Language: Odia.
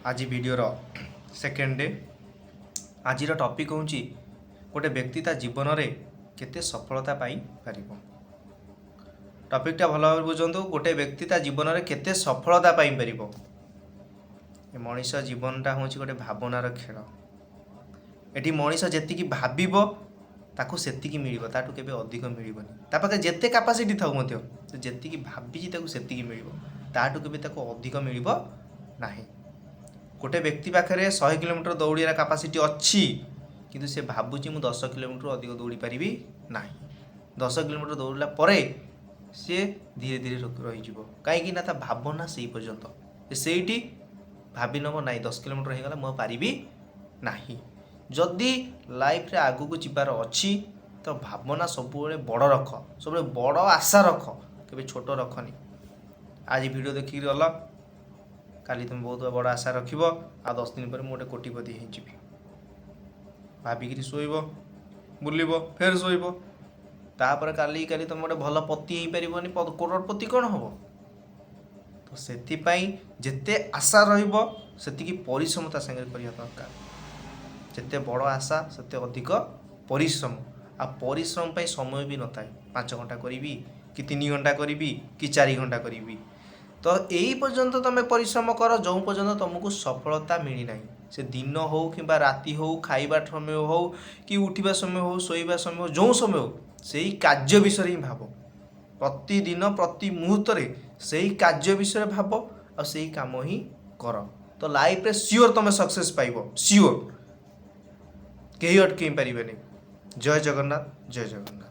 ଆଜି ଭିଡ଼ିଓର ସେକେଣ୍ଡ ଡେ। ଆଜିର ଟପିକ୍ ହେଉଛି, ଗୋଟେ ବ୍ୟକ୍ତି ତା ଜୀବନରେ କେତେ ସଫଳତା ପାଇପାରିବ। ଟପିକ୍ଟା ଭଲ ଭାବରେ ବୁଝନ୍ତୁ। ଗୋଟେ ବ୍ୟକ୍ତି ତା ଜୀବନରେ କେତେ ସଫଳତା ପାଇପାରିବ? ଏ ମଣିଷ ଜୀବନଟା ହେଉଛି ଗୋଟେ ଭାବନାର ଖେଳ। ଏଠି ମଣିଷ ଯେତିକି ଭାବିବ, ତାକୁ ସେତିକି ମିଳିବ, ତାଠୁ କେବେ ଅଧିକ ମିଳିବନି। ତା ପାଖରେ ଯେତେ କାପାସିଟି ଥାଉ ମଧ୍ୟ, ସେ ଯେତିକି ଭାବିଛି ତାକୁ ସେତିକି ମିଳିବ, ତାଠୁ କେବେ ତାକୁ ଅଧିକ ମିଳିବ ନାହିଁ। ଗୋଟେ ବ୍ୟକ୍ତି ପାଖରେ 100 କିଲୋମିଟର ଦୌଡ଼ିବାର କାପାସିଟି ଅଛି, କିନ୍ତୁ ସେ ଭାବୁଛି ମୁଁ 10 କିଲୋମିଟର ଅଧିକ ଦୌଡ଼ି ପାରିବି ନାହିଁ। 10 କିଲୋମିଟର ଦୌଡ଼ିଲା ପରେ ସିଏ ଧୀରେ ଧୀରେ ରହିଯିବ। କାହିଁକି ନା ତା ଭାବନା ସେଇ ପର୍ଯ୍ୟନ୍ତ। ସେ ସେଇଠି ଭାବି ନେବ, ନାଇଁ, 10 କିଲୋମିଟର ହେଇଗଲା, ମୁଁ ଆଉ ପାରିବି ନାହିଁ। ଯଦି ଲାଇଫରେ ଆଗକୁ ଯିବାର ଅଛି ତ ଭାବନା ସବୁବେଳେ ବଡ଼ ରଖ, ସବୁବେଳେ ବଡ଼ ଆଶା ରଖ, କେବେ ଛୋଟ ରଖନି। ଆଜି ଭିଡ଼ିଓ ଦେଖିକି ଗଲ, କାଲି ତୁମେ ବହୁତ ବଡ଼ ଆଶା ରଖିବ, ଆଉ 10 ଦିନ ପରେ ମୁଁ ଗୋଟେ କୋଟିପତି ହେଇଯିବି ଭାବିକିରି ଶୋଇବ, ବୁଲିବ, ଫେର ଶୋଇବ। ତାପରେ କାଲି କାଲି ତୁମେ ଗୋଟେ ଭଲ ପତି ହେଇପାରିବନି, କରୋଡ଼ପତି କ'ଣ ହେବ? ତ ସେଥିପାଇଁ ଯେତେ ଆଶା ରହିବ, ସେତିକି ପରିଶ୍ରମ ତା ସାଙ୍ଗରେ କରିବା ଦରକାର। ଯେତେ ବଡ଼ ଆଶା, ସେତେ ଅଧିକ ପରିଶ୍ରମ। ଆଉ ପରିଶ୍ରମ ପାଇଁ ସମୟ ବି ନଥାଏ, 5 ଘଣ୍ଟା କରିବି କି 3 ଘଣ୍ଟା କରିବି କି 4 ଘଣ୍ଟା କରିବି। ତ ଏଇ ପର୍ଯ୍ୟନ୍ତ ତୁମେ ପରିଶ୍ରମ କର, ଯେଉଁ ପର୍ଯ୍ୟନ୍ତ ତୁମକୁ ସଫଳତା ମିଳିନାହିଁ। ସେ ଦିନ ହଉ କିମ୍ବା ରାତି ହଉ, ଖାଇବା ସମୟ ହଉ କି ଉଠିବା ସମୟ ହଉ, ଶୋଇବା ସମୟ ହଉ, ଯେଉଁ ସମୟ ହଉ, ସେଇ କାର୍ଯ୍ୟ ବିଷୟରେ ହିଁ ଭାବ। ପ୍ରତିଦିନ ପ୍ରତି ମୁହୂର୍ତ୍ତରେ ସେଇ କାର୍ଯ୍ୟ ବିଷୟରେ ଭାବ ଆଉ ସେଇ କାମ ହିଁ କର। ତ ଲାଇଫରେ ସିଓର ତୁମେ ସକ୍ସେସ୍ ପାଇବ, ସିଓର, କେହି ଅଟକେଇ ପାରିବେନି। ଜୟ ଜଗନ୍ନାଥ, ଜୟ ଜଗନ୍ନାଥ।